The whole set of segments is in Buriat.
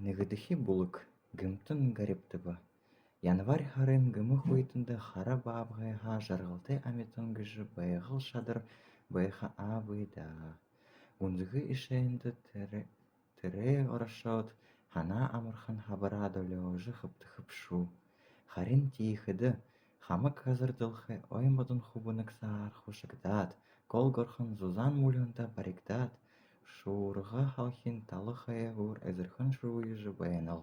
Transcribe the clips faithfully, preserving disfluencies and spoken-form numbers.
Нэгэдэхи бүлэг. Гэмтэн гарибдаба. Январь һарын гэмэ хүйтэндэ хара баабгайһаа жаргалтай амитан гэжэ Байгал шадар байха аабы даа. Гүнзэгы эшээндэ тэрэ, тэрэ орошоод, һанаа амархан хабараа долёожо хэбтэхэ бшуу. Харин тиихэдэ хамаг газар дэлхэй ой модон хүбэнэг саарһа хушагдаад, гол горхон зузаан мүльһэндэ баригдаад, шуурга һалхин тала хаяа һуур эзэрхэн шууяжа байнал.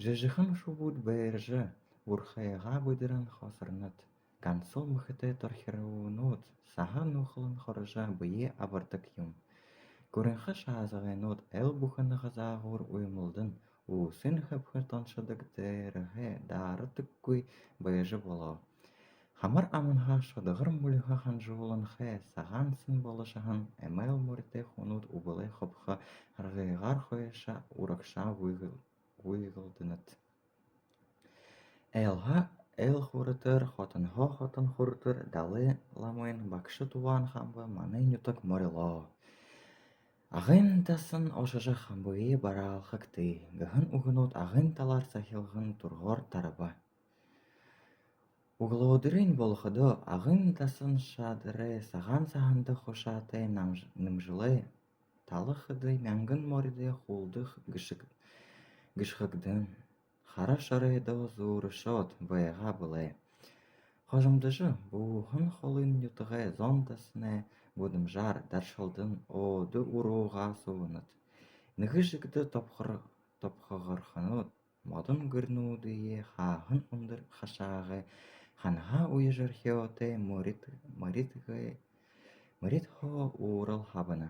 Жэжэхэн шубууд байржа, бурхайгаа бэдэрэн хосорнод. Гансал мэхэтэй торхируунууд саһа нуухалан хоржо бэеэ абардаг юм. Гүрэнхэ шаазагайнууд айл бүхэнэ газаагуур уймалдан, уусын хэбхэ тоншодог дээрэһээ даарадаггүй байжа болоо. Хамар аманһаа шодогор мүльһэ ханжууланхай, сагаан сэн болошоһон эмээл моритой хүнүүд үбэлэй хобхо харгыгаар хойшо урагшаа гүйгэл-, гүйгэлдэнэд. Айлһаа айл хүрэтэр, хотонһоо хотон хүрэтэр Далай ламын багша Туваан хамба манай нютаг морилоо. Агын дасан ошожо хамбые бараалхагты гэһэн үгэнүүд Агын талаар сахилгын түргөөр тараба. Үглөөдэрынь болоходо Агын дасан шадарай сагаан саһанда хушаатай намж-, нэмжэлэй тала хэды мянган моридой хуулда гэшэг-, гэшхэгдэн, хара шоройдо зүүрэшөөд байгаа бэлэй. Хожомдожо, бү-, бүхын холын нютагай зон дасанай гудамжаар даршалдан, өөдэ уруугаа суунад. Нэгэ жэгдэ тобхор-, тобхогорхонууд модон гэрнүүдые хааһан үндэр хашаагай ханаһаа уяжархёотой морид-, моридгай-, моридһоо уурал хабана.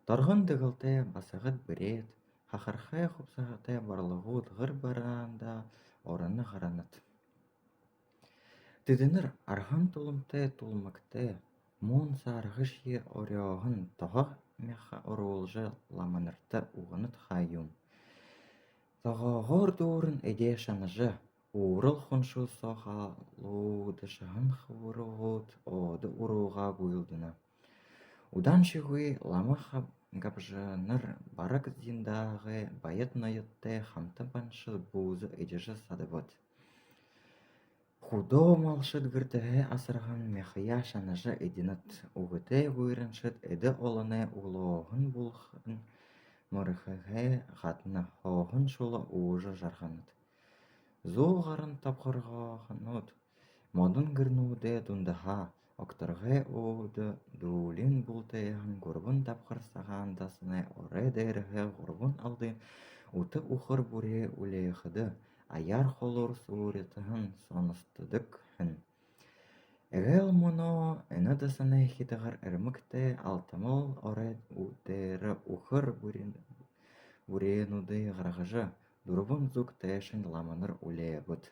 Торгон дэгэлтэй басагад бэреэд, хахархай хубсаһатай барлагууд гэр бараанда ороно гаранад. Тэдэнэр арһан туламтай, тулмагтай, муун саарһашье орёоһон тоһо мяха оруулжа, ламанарта үгэнэд ха юм. Тогоогоор дүүрэн эдеэ шанажа, уурал хоншуу соо халуудашаһан хубарагууд өөдэ уруугаа гүйлдэнэ. Удааншьегүй лама хаб-, габжанар бараг зиндаагай баяд ноёдтой хамта банша бууза эдижэ садабад. Хүдөө малшад гэртэһээ асарһан мяхаяа шанажа эдинэд, үгытэй гуйраншад эдэ олоной үглөөһэн булхан морихоһоо гадна хооһон шула уужа жарганад. Зуу гаран тобхоргооһонууд модон гэрнүүдэй дундаһаа огторгой өөдэ дүүлин бултайһан гурбан дабхар сагаан дасанай орой дээрэһээ гурбан алдын ута үхэр бүреэ үлеэхэдэ, аяар холуур сууритаһан соностодог һэн. Эгээл мүнөө энэ дасанай хитагар эрмэгтэй алтамал орой у-, дээрэ үхэр бүреэн-, бүреэнүүдые гаргажа, дүрбэн зүг тээшэнь ламанар үлеэбэд.